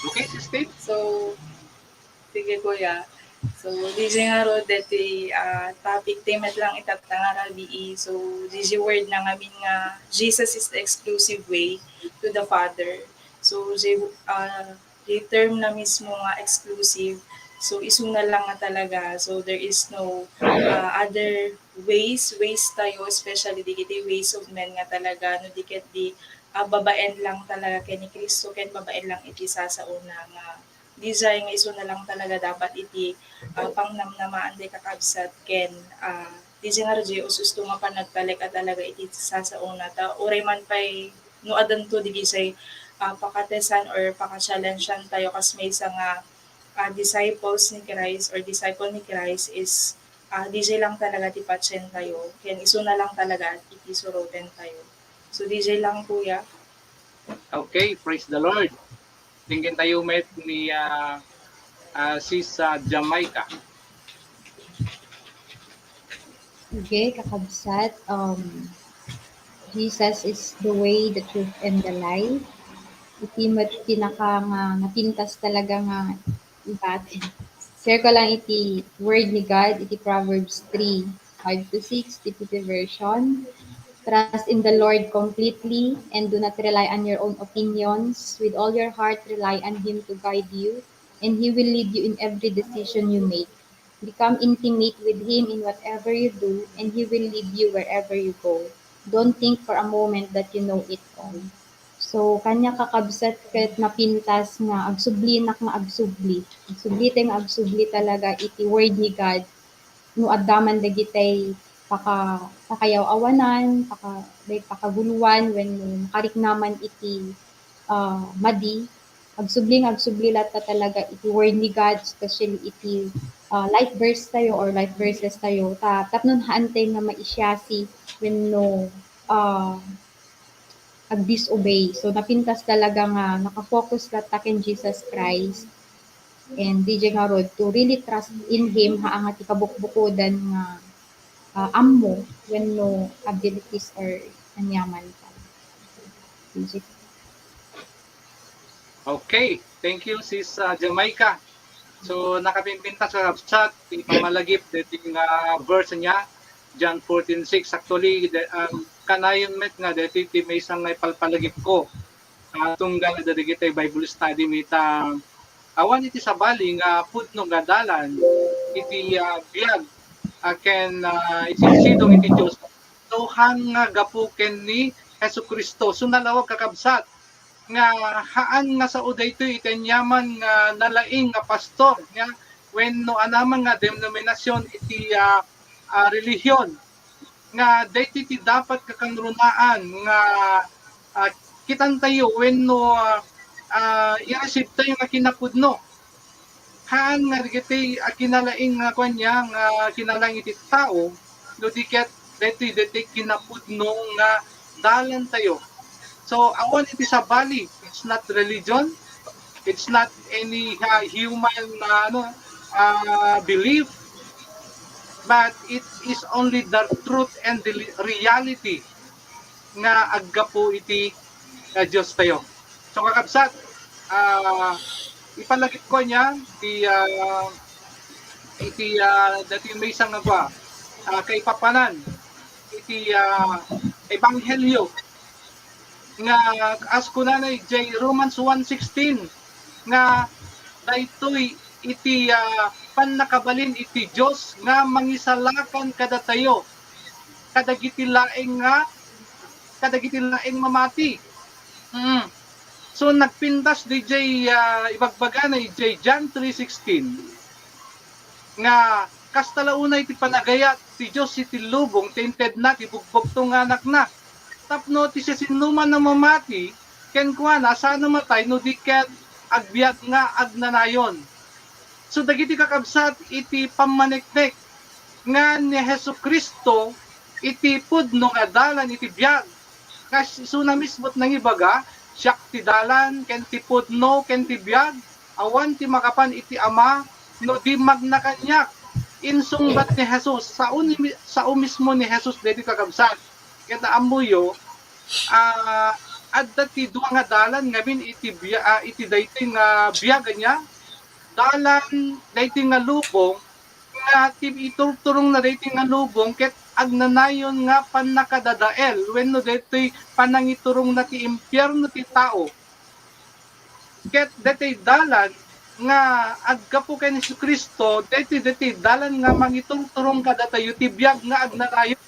Okay, sis Tin. So, sige, kuya. So, dagijay ngarud daytoy, ah, topic ti met lang itatta nga rabii. So, dagijay word na ngamin nga Jesus is the exclusive way to the Father. So, dagijay, ah, dagijay term na mismo nga exclusive. So, isuna lang nga talaga. So, there is no, ah, other ways, ways tayo, especially dagiti ways of men nga talaga, no, di ket di, ah, babaen lang talaga ken ni Cristo, ken babaen lang iti sasaona nga dagijay nga isuna lang talaga dapat iti, ah, pangnamnamaan dayta kakabsat ken, ah, dagijay nga rabii, usto nga panagtalek a talaga iti sasaona ta uray man pay no addanto dagijay, ah, pakatesan or paka-challengean tayo kas maysa nga, ah, disciples ni Christ or disciple ni Christ is, ah, dagijay lang talaga ti patien tayo ken isuna lang talaga iti suroten tayo. So, dagijay lang, kuya. Okay, praise the Lord. Denggen tayo met ni, ah, ah, sis, ah, Jamaica. Okay, kakabsat, um, Jesus is the way, the truth, and the life. Iti met pinaka nga napintas talaga nga ibati. Share ko lang iti word ni God, iti Proverbs three, five to six, T P T version. Trust in the Lord completely and do not rely on your own opinions. With all your heart, rely on Him to guide you, and He will lead you in every decision you make. Become intimate with Him in whatever you do, and He will lead you wherever you go. Don't think for a moment that you know it all. So, kanya kakabsat ket napintas nga agsublinak nga agsubli. Agsubli tay nga agsubli talaga iti word ni God. No adda man dagitay paka-, pakayaw-awanan, paka-, day-, pakaguluan, wenno makariknaman iti, ah, madi, agsubli nga agsubli latta talaga iti word ni God, especially iti, ah, life verse tayo or life verses tayo. Ta-, tapno haan tay nga maisiasi wenno, ah, ag-disobey. So, napintas talaga nga nakafocus latta ken Jesus Christ. And dagijay ngarud, to really trust in Him, haan nga ti kabukbukodan nga, ah, ammo wenno abilities or aniaman pa. Dagijay. Okay, thank you, sis, ah, Jamaica. So, nakapimpintas kakabsat ti pammalagip daytoy nga verse ania, John fourteen six. Actually, de, um, kanayon met nga daytoy ti maysa nga ipalpalagipko, ah, tunggal dagiti Bible study mi ta awan iti sabali nga pudno nga dalan iti, ah, biag, ah, ken, ah, iti sidong iti Dios. Haan nga gapu ken ni Jesu-Cristo. So, nalawag, kakabsat, nga haan nga sao daytoy iti aniaman nga nalaing nga pastor nga wenno anaman nga denominasion iti, ah, ah, relihion, nga daytoy ti dapat kakangrunaan nga, ah, kitantayo wenno, ah, ah, i-receive tayo nga kinapudno. Haan nga dagiti a kinalaing nga kuan ania nga kinalaing iti tao, no di ket daytoy, daytoy kinapudno nga dalan tayo. So, awan iti sabali, it's not religion, it's not any, ah, human, ah, ano, ah, belief. but it is only the truth and the reality nga aggapu iti, ah, Diostayo. So, kakabsat, ah, ipalagipko ania ti, ah, iti, ah, daytoy maysa nga kua, ah, kaipapanan iti, ah, ebanghelio nga as kunana idiay Romans one sixteen nga daytoy iti, ah, pannakabalin iti Dios nga mangisalakan kadatayo kadagiti laeng nga, kadagiti laeng mamati. Mm. So, nagpintas didiay, ah, ibagbagana idiay John three sixteen nga kasta la unay ti panagayat ti Dios iti lubong ti intedna ti bugbugto nga Anakna. Tapno ti siasinoman a mamati kenkuana, saan a matay no di ket agbiag nga agnanayon. So, dagiti kakabsat iti pammaneknek nga ni Jesu-Cristo iti pudno nga dalan iti biag. Kas-, isuna mismo ti nangibaga, "Siak ti dalan, ken ti pudno, ken ti biag. Awan ti makapan iti Ama no di magna kaniak." Insungbat ni Jesus, sao ni, sao mismo ni Jesus daytoy kakabsat. Ket ammoyo, ah, adda ti dua nga dalan ngamin iti bia-, ah, iti daytoy nga biag ania. Dalan daytoy nga lubong nga ti iturturongna daytoy nga lubong ket agnanayon nga pannakadadael wenno daytoy panangiturongna ti impierno ti tao. Ket daytoy dalan nga aggapu ken Jesu-Cristo, daytoy, daytoy dalan nga mangiturturong kadatayo ti biag nga agnanayon.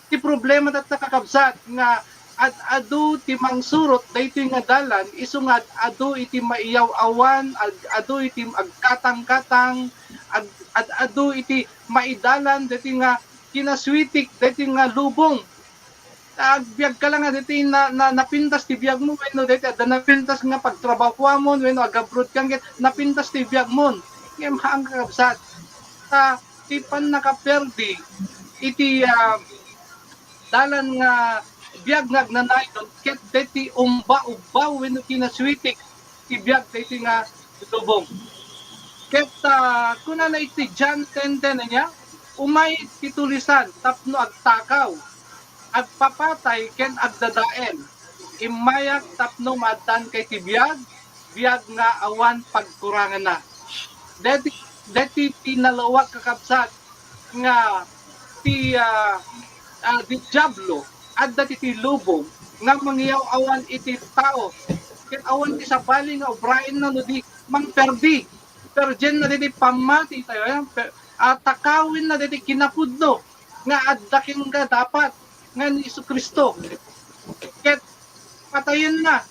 Ti problema tatta, kakabsat, nga ad-adu ti mangsurot daytoy nga dalan, isu nga ad-adu iti maiyaw-awan, ad-adu iti agkatangkatang, ag-, ad-adu iti maidalan daytoy nga kinaswitik, daytoy nga lubong. Agbiagka la nga daytoy na, na, napintas ti biagmo wenno daytoy adda napintas nga pagtrabahuamon wenno agabroad kan ket napintas ti biagmon. Ngem haan, kakabsat, ta ti pannakaperdi iti, ah, dalan nga biag nga agnanayon ket daytoy umba-umbaw wenno kinaswitik ti biag daytoy nga lubong. Ket, ah, kunana iti John ten ten ania, "Umay ti tulisan tapno agtakaw, agpapatay ken agdadael. Immayak tapno maaddaanka iti biag, biag nga awan pagkuranganna." Deti, deti ti nalawag, kakabsat, nga ti, ah, ah, ti Diablo adda ti, ti lubong nga mangiyaw-awan iti tao. Ket awan ti sabali nga ubraenna no di mangperdi. Perdienna diti pammati tayo, eh, per-, ah, takawenna diti kinapudno nga adda kenka dapat nga ni Jesu-Cristo. Ket patayenna,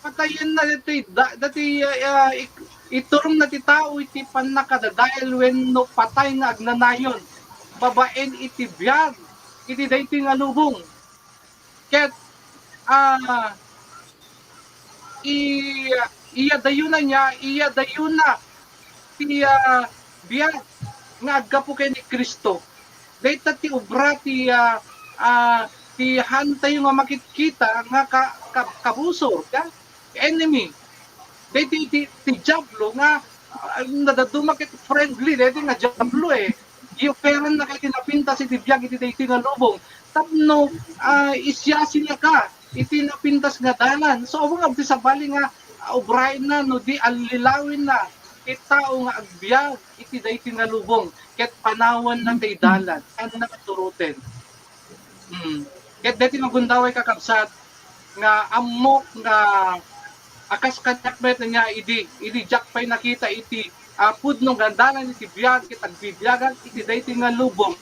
patayenna ditoy da-, dati, ah, ik-, iturongna ti tao iti pannakadadael wenno patay nga agnanayon babaen iti biag iti daytoy nga lubong. Ket, ah, i-, iyadayona nia, iyadayona ti, ah, biag nga aggapu ken ni Cristo. Dayta ti obra ti, ah, ah, ti haantayo nga makitkita nga ka-, ka-, kabusor, ka-, enemy. Daytoy ti, ti Diablo nga, ah, nadaduma ket friendly, daytoy nga Diablo, eh. Ioferenna ket ti napintas iti biag iti daytoy nga lubong. Tapno, ah, isiasinaka iti napintas nga dalan. So, awan nga ti sabali nga, ah, ubraenna no di allilawenna ti tao nga agbiag iti daytoy nga lubong ket panawanna ti dalan. Saanna nga turoten. Hmm. Ket daytoy nga gundaway, kakabsat, nga ammok nga a kas kaniak met nia idi, idi diak pay nakita iti, ah, pudno nga dalan iti biag ket agbibiagak iti daytoy nga lubong.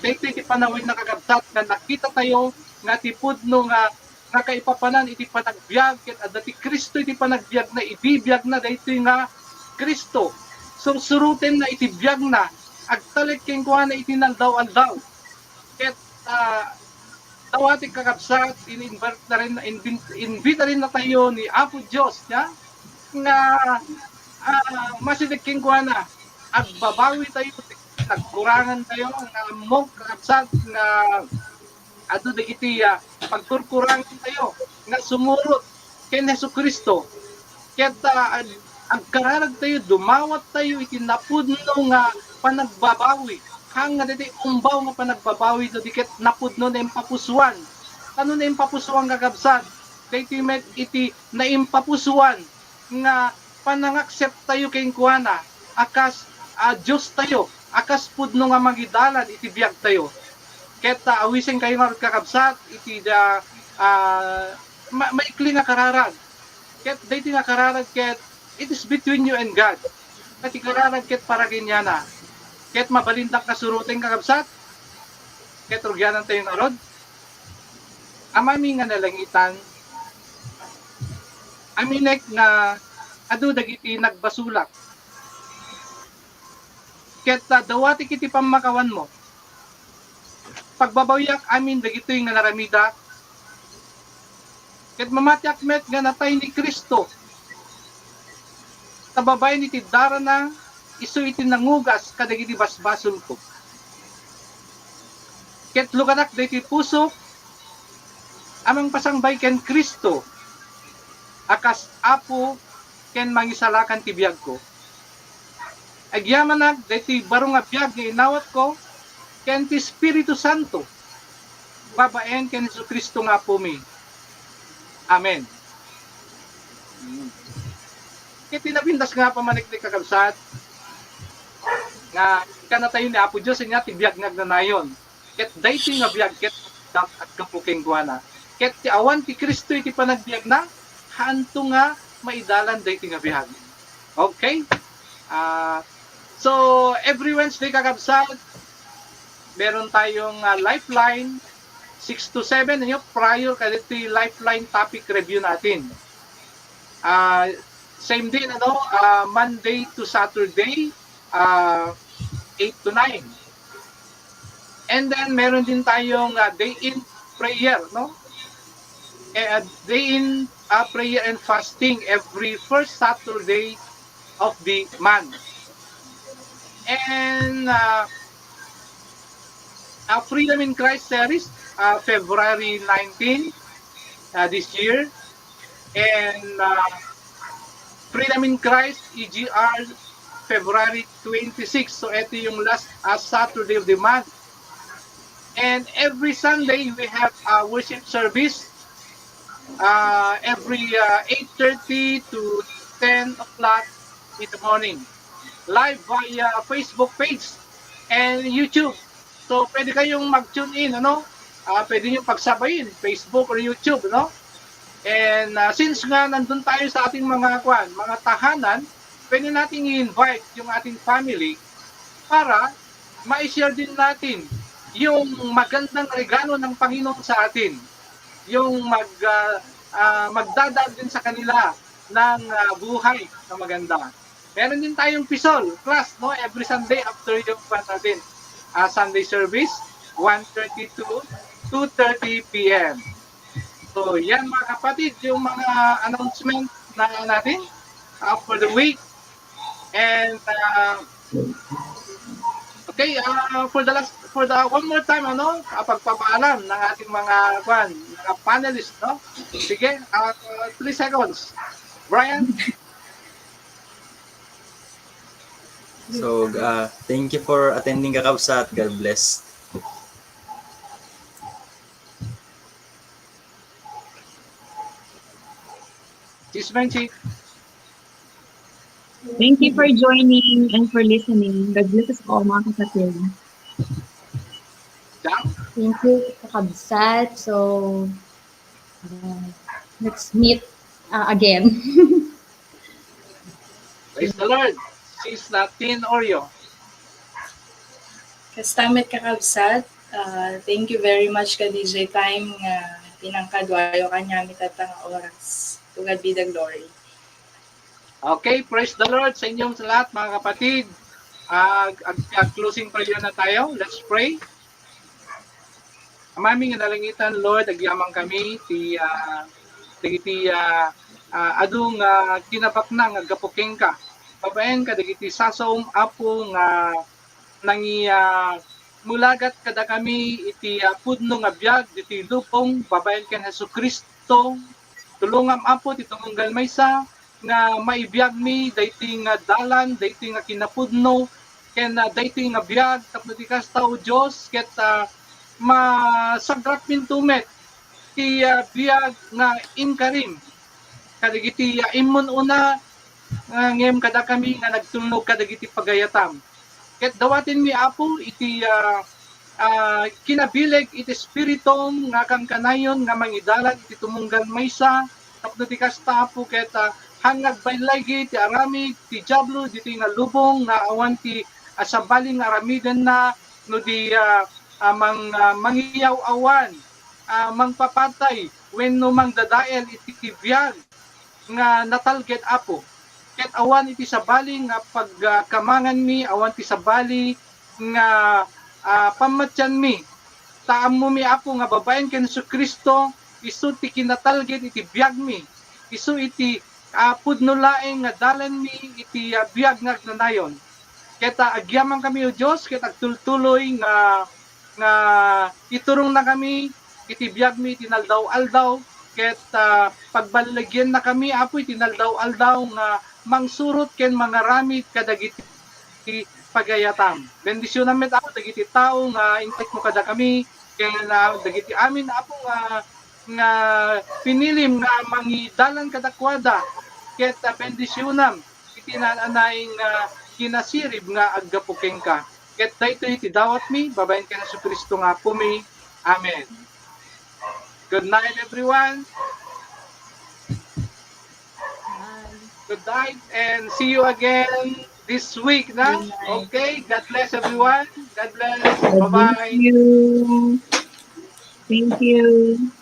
Daytoy ti panawenna, kakabsat, nga nakitatayo nga ti pudno nga, nga kaipapanan iti panagbiag ket adda ti Cristo iti panagbiagna, ibibiagna daytoy nga Cristo. Sursurotenna iti biagna, agtalek kenkuana iti naldaw-aldaw. Ket, ah, dawati, kakabsat, in-, invite na rin, invin-, invita rin na tayo ni Apo Dios, ya? Nga, ah, masidag kenkuana, agbabawi tayo, nagkurangan tayo, nga ammok, kakabsat, nga adu dagiti, ah, pagkurkurangan tayo, nga sumurot ken Jesu-Cristo. Ket, ah, ag-, agkararag tayo, dumawat tayo iti napudno nga panagbabawi. Haan nga daytoy umbaw nga panagbabawi, no, di ket napudno, naimpapusuan. Ano naimpapusuan, kakabsat? Daytoy met iti naimpapusuan nga panangakseptayo kenkuana a kas, ah, Diostayo, a kas pudno nga mangidalan iti biagtayo. Ket, ah, awisenkayo ngarud, kakabsat, iti da, ah, ma-, maikli nga kararag. Ket daytoy nga kararag ket it is between you and God. Ket ti kararag ket para kenkuana. Ket mabalindak nga suroten, kakabsat. Ket rugianantayo ngarud. Amami nga nalangitan, aminek nga adu dagiti nagbasolak. Ket, ah, dawatek iti pammakawanmo. Pagbabawiak amin dagitoy nga naramidak, ket mamatiak met nga natay ni Cristo. Ta babaen iti darana, isu iti nangugas kadagiti basbasolko. Ket lukadak daytoy pusok a mangpasangbay ken Cristo a kas Apo ken Mangisalakan ti biagko. Agyamanak daytoy baro nga biag nga inawatko ken ti Espiritu Santo babaen ken Jesu-Cristo nga Apomi. Amen. Ket ti napintas nga pammanik ti kakabsat, nga ikanatayo ni Apo Dios, ania ti biag nga agnanayon. Ket daytoy nga biag ket aggapu kenkuana. Ket ti awan ti Cristo iti panagbiagna, haanto nga maidalan daytoy nga biag. Okay? Ah, so, every Wednesday, kakabsat, meron tayong, ah, Lifeline, six to seven, ano, prior kadaytoy Lifeline topic review natin. Ah, same din, ano, ah, Monday to Saturday, ah, eight to nine. And then, meron din tayong, ah, day in prayer, no? Eh, ah, day in, ah, prayer and fasting every first Saturday of the month. And, ah, ah, Freedom in Christ series, ah, February nineteen, ah, this year. And, ah, Freedom in Christ, E G R, February twenty-six. So, ito yung last, ah, Saturday of the month. And every Sunday, we have a worship service, ah, every, ah, eight thirty to ten o'clock in the morning. Live via Facebook page and YouTube. So, pwede kayong mag-tune in, ano? Ah, pwede nyo pagsabayin, Facebook or YouTube, no? And, ah, since nga nandun tayo sa ating mga, kwan, mga tahanan, pwede nating i-invite yung ating family para ma-share din natin yung magandang regalo ng Panginoon sa atin. Yung mag, ah, ah, magdadaan din sa kanila ng, ah, buhay na maganda. Meron din tayong P S O L class, no? Every Sunday after yung, kwan natin, ah, Sunday service, one thirty to two thirty P M. So, yan, mga kapatid, yung mga announcement na natin, ah, for the week. And, ah, okay, ah, for the last, for the one more time, ano, ah, pagpapaalam ng ating mga, kwan, mga panelists, no? Sige, ah, three seconds. Brian? So, uh, thank you for attending, kakabsat. God bless. Sis Menchi. Thank you for joining and for listening. God bless us all, mga kapatid. Jam? Thank you, kakabsat. So, uh, let's meet uh, again. Praise the Lord. Sis Latin Oreo. Kasta met, kakabsat, uh, thank you very much ka D J Time nga pinangkaduayo kaniami tatta nga oras. To God be the glory. Okay, praise the Lord sa inyong lahat, mga kapatid. Ah, ag-, ag-, closing prayer na tayo. Let's pray. Amami nga nalangitan, Lord, agyamankami ti, ah, dagiti, ah, ah, adu nga kinabaknang aggapu kenka. Babaen kadagiti sasaom, Apo, nga nangi, ah, mulagat kadakami iti, ah, pudno nga biag ditoy lubong babaen ken Jesu-Cristo. Tulongam, Apo, ti tumunggal maysa nga maibiagmi daytoy nga dalan, daytoy nga kinapudno, ken, ah, daytoy nga biag tapno ti kasta, O Dios, ket, ah, masagrakminto met ti, ah, biag nga inkarim kadagiti, ah, immun-una, ah, ngem kadakami nga nagtulnog kadagiti pagayatam. Ket dawatenmi, Apo, iti, ah, ah, kinabileg iti Espiritum nga kankanayon nga mangidalan iti tumunggal maysa, tapno ti kasta, Apo, ket, ah, haan nga agbaylaygi ti aramid ti Diablo ditoy nga lubong nga awan ti, ah, sabali nga aramidenna no di, ah, ah, mang-, ah, mangiyaw-awan, ah, mangpapatay wenno mangdadael iti biag nga natalged, Apo. Ket awan iti sabali nga pagkamanganmi, awan ti sabali nga, ah, pammatianmi. Ta ammomi, Apo, nga babaen ken Jesu-Cristo, isu ti kinatalged iti biagmi. Isu iti, ah, pudno laeng nga dalanmi iti, ah, biag nga agnanayon. Ket, ah, agyamankami, O Dios, ket agtultuloy nga, nga iturongnakami iti biagmi iti naldaw-aldaw, ket, ah, pagballigiannakami, Apo, iti naldaw-aldaw nga mangsurot ken mangaramid kadagiti pagayatam. Bendisionam met, Apo, dagiti tao nga intedmo kadakami, ken, ah, dagiti amin, Apo, nga, nga pinilim nga mangidalan kadakuada, ket, ah, bendisionam iti naan-anay nga kinasirib nga aggapu kenka. Ket daytoy ti dawatmi, babaen ken Jesu-Cristo nga Apomi. Amen. Good night, everyone. Good night and see you again this week, na? Good night. Okay, God bless everyone. God bless. God bless you. Bye-bye. Thank you.